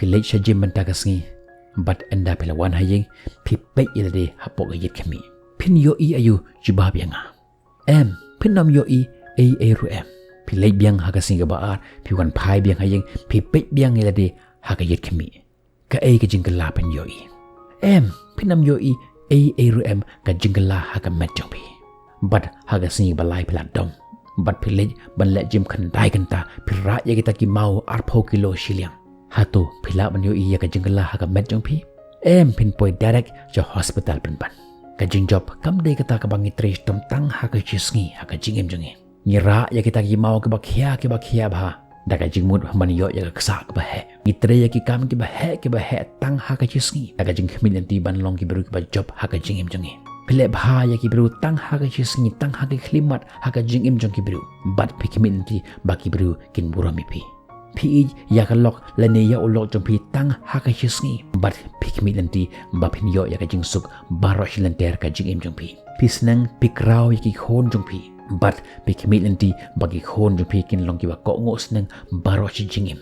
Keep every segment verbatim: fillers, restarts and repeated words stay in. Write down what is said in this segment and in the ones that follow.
Phi leit sha gym mynta ka sngi, bad ynda phi la wan ha ïing, phi peit ïa lade hapoh ka ïit khmih. Phin ïohi aïu, jubab ïa nga. Em, phin ym ïohi ei ei ruh em. Phi leit biang ha ka sngi kaba ar, phi wan phai biang ha ïing, phi peit biang ïa lade ha ka ïit khmih. Kaei ka jingkylla phin ïohi? Em, phin ym ïohi ei ei ruh em ka jingkylla ha ka met jong phi. Bad ha ka sngi ba lai phi la dom. Bad phi leit ban leh gym khyndai kynta, phi rah ïa kita ki maw arphew kilo shiliang. Hato phi lah ban ïohi ïa ka jingkylla ha ka met jong phi? Em, phin poi direct sha hospital pynban. Ka jingjop kam dei kata kaba ngi trei shitom tang ha ka shi sngi ha ka jingim jong ngi. Ngi rah ïa kita ki maw kiba khia kiba khia bha da ka jingmut ban ïoh ïa ka ksah kaba heh. Ngi trei ïa ki kam kiba heh kiba heh tang ha ka shi sngi da ka jingkhmih lynti ban long ki briew kiba jop ha ka jingim jong ngi. Phi leh bha ïa ki briew tang ha ka shi sngi, tang ha ki khyllipmat ha ka jingim jong ki briew. Bad phi khmih lynti ba ki briew kin burom ïa phi. Phi ïeit ïa ka lok lane ïa u lok jong phi tang ha ka shi sngi. Bad phi khmih lynti ba phin ïoh ïa ka jingsuk baroh shi lynter ka jingim jong phi. Phi sneng phi kraw ïa ki khun jong phi. Bad phi khmih lynti ba ki khun jong phi kin long kiba kohnguh sneng baroh shi jingim.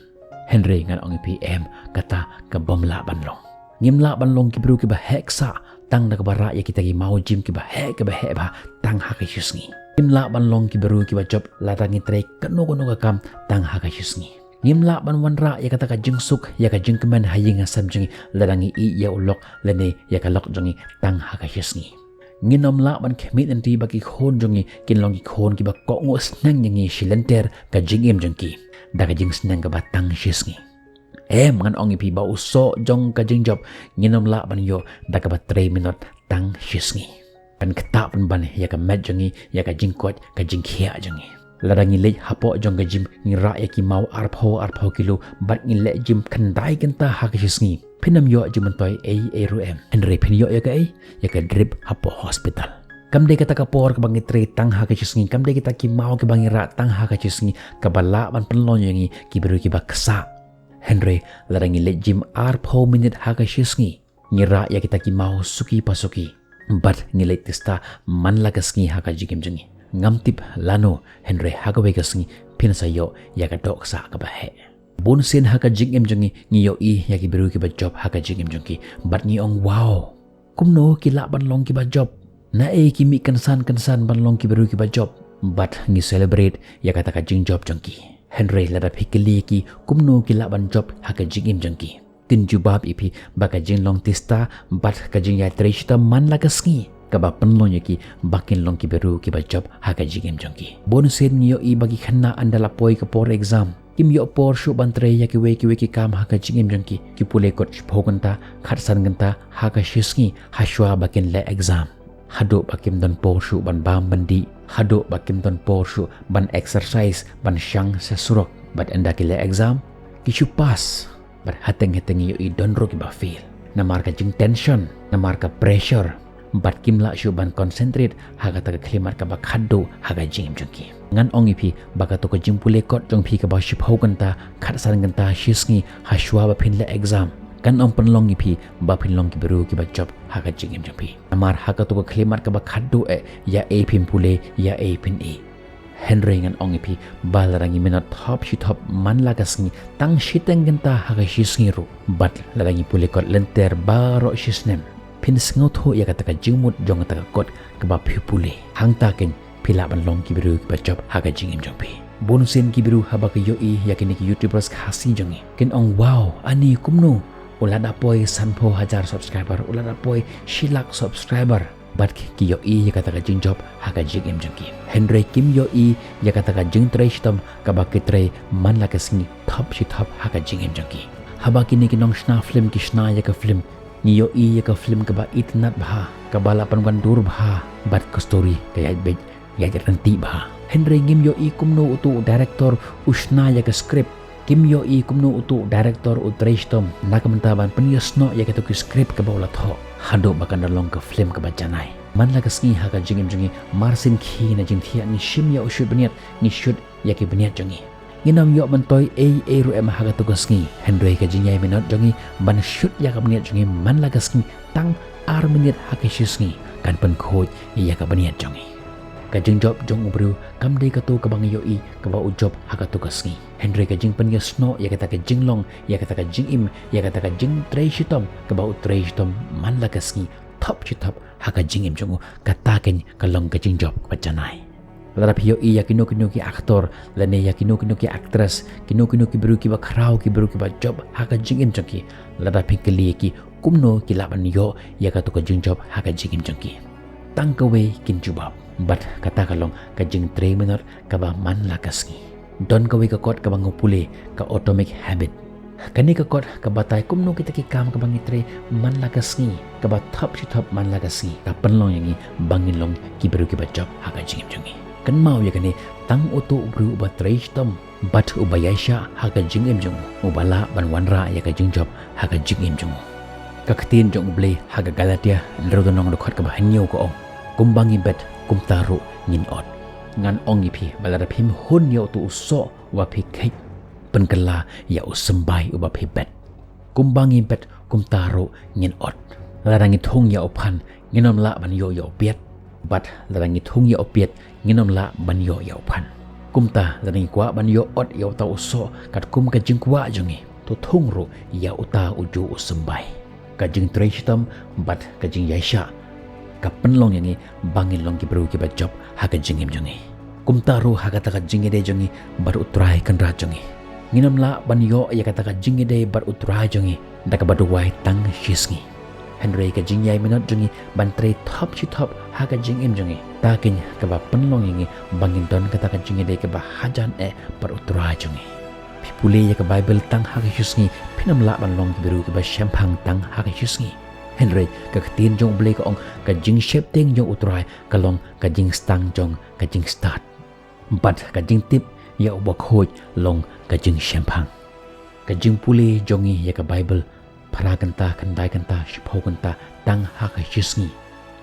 Hynrei ngan ong ïa phi, em, kata ka bym lah ban long. Ngim lah ban long ki briew kiba heh ksah tang da kaba rah ïa kita ki maw gym kiba heh kiba heh bha tang ha ka shi sngi. Ngim lah ban long ki briew kiba jop lada ngi trei kano kano ka kam tang ha ka shi sngi. Ngim lah ban wanrah ïa kata ka jingsuk, ïa ka jingkmen ha ïing ha sem jong ngi lada ngi ïeit ïa u lok lane ïa ka lok jong ngi tang ha ka shi sngi. Ngin ym lah ban khmih lynti ba ki khun jong ngi kin long ki khun kiba kohnguh sneng ïa ngi shi lynter ka jingim jong ki da ka jingsneng kaba tang shi sngi. Em, ngan ong ïa phi ba u soh jong ka jingjop ngin ym lah ban ïoh da kaba trei minot tang shi sngi. Kan ktah pynban ïa ka met jong ngi, ïa ka jingkoit, ka jingkhiah jong ngi. Lada ngi leit hapoh jong ka gym, ngi rah ïa ki maw arphew arphew kilo bad ngi leh gym khyndai kynta ha ka shi sngi, phin ym ïoh jingmyntoi ei ei ruh em. Hynrei phin ïoh ïa kaei? Ïa ka drip hapoh hospital. Kam dei kata ka por kaba ngi trei tang ha ka shi sngi, kam dei kita ki maw kiba ngi rah tang ha ka shi sngi kaba lah ban pynlong ïa ngi ki briew kiba ksah. Hynrei lada ngi leit gym arphew minit ha ka shi sngi, ngi rah ïa kita ki maw suki pa suki bad ngi leit tista man la ka sngi ha ka jingim jong ngi, ngam tip lano, hynrei ha kawei ka sngi phin sa ïoh ïa ka dohksah kaba heh. Bun sien ha ka jingim jong ngi ngi ïohi ïa ki briew kiba jop ha ka jingim jong ki bad ngi ong, wow, kumno ki lah ban long kiba jop? Naei ki mih kynsan kynsan ban long ki briew kiba jop? Bad ngi celebrate ïa kata ka jingjop jong ki. Hynrei lada phi kylli ki kumno ki lah ban jop ha ka jingim jong ki, kin jubab ïa phi ba ka jinglong tista bad ka jingïatrei shitom man la ka sngi kaba pynlong ïa ki ba kin long ki briew kiba jop ha ka jingim jong ki. Bun sien ngi ïohi ba ki khynnah ynda la poi ka por exam, kim ïoh por shuh ban trei ïa kiwei kiwei ki kam ha ka jingim jong ki. Ki pule kot shiphew kynta, khatsan kynta ha ka shi sngi hashwa ba kin leh exam. Haduh ba kim don por shuh ban bam ban dih, haduh ba kim don por shuh ban exercise, ban shang sha surok. Bad ynda ki leh exam, ki shu pass. Bad hateng hateng ngi ïohi don ruh kiba fail namar ka jingtension, namar ka pressure. Bad kim lah shuh ban concentrate ha kata ka khyllipmat kaba khatduh ha ka jingim jong ki. Ngan ong ïa phi ba kato ka jingpule kot jong phi kaba shiphew kynta, khatsan kynta shi sngi hashwa ba phin leh exam, kan ym pynlong ïa phi ba phin long ki briew kiba jop ha ka jingim jong phi. Namar ha kato ka khyllipmat kaba khatduh eh, ïa ei phin pule, ïa ei phin ïeh. Hynrei ngan ong ïa phi ba lada ngi minot thop shi thop man la ka sngi tang shiteng kynta ha ka shi sngi ruh, bad lada ngi pule kot lynter baroh shi snem, phin sngewthuh ïa kata ka jingmut jong kata ka kot kaba phi pule. Hangta keiñ phi lah ban long ki briew kiba jop ha ka jingim jong phi. Bun sien ki briew haba ki ïohi ïa kine ki YouTubers Khasi jong ngi, kin ong, wow, ani kumno u la da poi sanphew hajar subscriber, u la da poi shi lak subscriber. Bad ki ïohi ïa kata ka jingjop ha ka jingim jong ki. Hynrei kim ïohi ïa kata ka jingtrei shitom kaba ki trei man la ka sngi thop shi thop ha ka jingim jong ki. Haba kine ki nongshna film ki shna ïa ka film, ngi ïohi ïa ka film kaba itynnad bha, kaba la pynwandur bha, bad ka story ka ïaid beit, ïaid ryntih bha. Hynrei ngim ïohi kumno uto u director u shna ïa ka script. Kim ïohi kumno uto u director u trei shitom na ka bynta ban pynïasnoh ïa kato ki script kaba u la thoh, haduh ba kan da long ka film kaba janai. Man la ka sngi ha ka jingim jong ngi, mar sien khie na jingthiah ngi shim ïa u shoot bniat, ngi shoot ïa ki bniat jong ngi. Ngin ym ïoh myntoi ei ei ruh em ha kato ka sngi, hynrei ka jingïaminot jong ngi ban shoot ïa ka bniat jong ngi man la ka sngi tang ar minit ha ka shi sngi kan pynkhuid ïa ka bniat jong ngi. Ka jingjop jong u briew kam dei kato kaba ngi ïohi kaba u jop ha kato ka sngi. Hynrei ka jingpynïasnoh ïa kata ka jinglong, ïa kata ka jingim, ïa kata ka jingtrei shitom kaba u trei shitom man la ka sngi, thop shi thop ha ka jingim jong u, kata keiñ ka long ka jingjop kaba janai. Lada phi ïohi ïa kino kino ki actor lane ïa kino kino ki actress, kino kino ki briew kiba khraw, ki briew kiba jop ha ka jingim jong ki, lada phi kylli ïa ki kumno ki lah ban ïoh ïa kato ka jingjop ha ka jingim jong ki, tang kawei kin jubab, bad kata ka long ka jingtrei minot kaba man la ka sngi. Don kawei ka kot kaba ngi pule, ka atomic habit. Kane ka kot ka batai kumno kita ki kam kaba ngi trei man la ka sngi, kaba thop shi thop man la ka sngi, ka pynlong ïa ngi ba ngin long ki briew kiba jop ha ka jingim jong ngi. Kynmaw ïa kane, tang uto u briew uba trei shitom bad uba ïaishah ha ka jingim jong u, uba lah ban wanrah ïa ka jingjop ha ka jingim jong u. Ka ktien jong U Blei ha ka Galatia hynriew lynnong, dkhot kaba hynñiew ka ong, kumba ngi bet kumta ruh ngin ot. Ngan ong ïa phi ba lada phim hun ïa uto u soh uba phi kheit, pynkylla ïa u symbai uba phi bet. Kumba ngi bet kumta ruh ngin ot. Lada ngi thung ïa u phan, ngin ym lah ban ïoh ïa u piat. Bad lada ngi thung ïa u piat, ngin ym lah ban ïoh ïa u phan. Kumta lada ngi kwah ban ïoh ot ïa uta u soh katkum ka jingkwah jong ngi, to thung ruh ïa uta u juh u symbai. Ka jingtrei shitom bad ka jingïaishah ka pynlong ïa ngi ba ngin long ki briew kiba jop ha ka jingim jong ngi. Kumta ruh ha kata ka jingïadei jong ngi bad U Trai Kynrad jong ngi, ngin ym lah ban ïoh ïa kata ka jingïadei bad U Trai jong ngi da kaba duwai tang shi sngi. Hynrei ka jingïai minot jong ngi ban trei thop shi thop ha ka jingim jong ngi, kata keiñ kaba pynlong ïa ngi ba ngin don kata ka jingïadei kaba hajan eh bad U Trai jong ngi. Phi pule ïa ka Baibl tang ha ka shi sngi, phin ym lah ban long ki briew kiba shemphang tang ha ka shi sngi. Hynrei ka ktien jong U Blei ka ong, ka jingsheptieng jong U Trai ka long ka jingstad jong ka jingstad, bad ka jingtip ïa uba khuid long ka jingshemphang. Ka jingpule jong ngi ïa ka Baibl phra kynta, khyndai kynta, shiphew kynta tang ha ka shi sngi,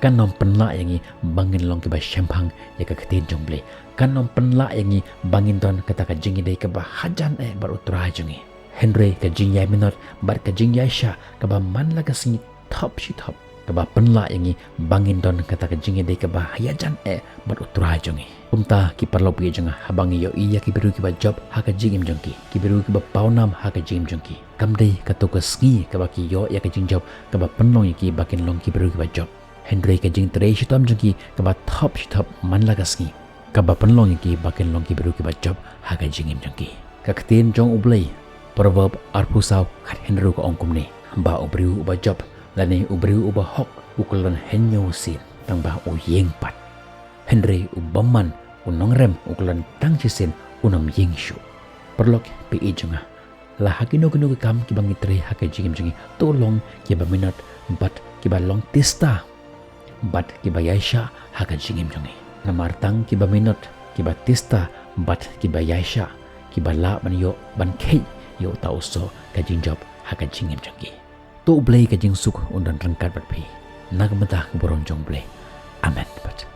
kan ym pynlah ïa ngi ba ngin long kiba shemphang ïa ka ktien jong U Blei. Kan ym pynlah ïa ngi ba ngin don kata ka jingïadei kaba hajan eh bad U Trai jong ngi. Hynrei ka jingïai minot bad ka jingïaishah kaba man la ka sngi thop shi thop kaba pynlah ïa ngi ba ngin don kata ka jingïadei kaba hajan eh bad U Trai jong ngi. Kumta ki paralok ba ïeit jong nga, haba ngi ïohi ïa ki briew kiba jop ha ka jingim jong ki, ki briew kiba pawnam ha ka jingim jong ki, kam dei kato ka sngi kaba ki ïoh ïa ka jingjop kaba pynlong ïa ki ba kin long ki briew kiba jop. Hynrei ka jingtrei shitom jong ki kaba thop shi thop man la ka sngi kaba pynlong ïa ki ba kin long ki briew kiba jop ha ka jingim jong ki. Ka ktien jong U Blei, Proverb arphew saw, khat hynriew ka ong kumne, ba u briew uba jop lane u briew uba hok u kyllon hynñiew sien tang ba u ïeng pat. Hynrei u bymman, u nongrem, u kyllon tang shisien, un ym ïeng shuh. Paralok ba ïeit jong nga, la ha kino kino ki kam kiba ngi trei ha ka jingim jong ngi, to long kiba minot bad kiba long tista bad kiba ïaishah ha ka jingim jong ngi. Namar tang kiba minot, kiba tista bad kiba ïaishah, kiba lah ban ïoh ban kheit ïa uta u soh ka jingjop ha ka jingim jong ki. To U Blei ka jingsuk un don ryngkat bad phi. Na ka bynta ka burom jong U Blei. Amen. Pat.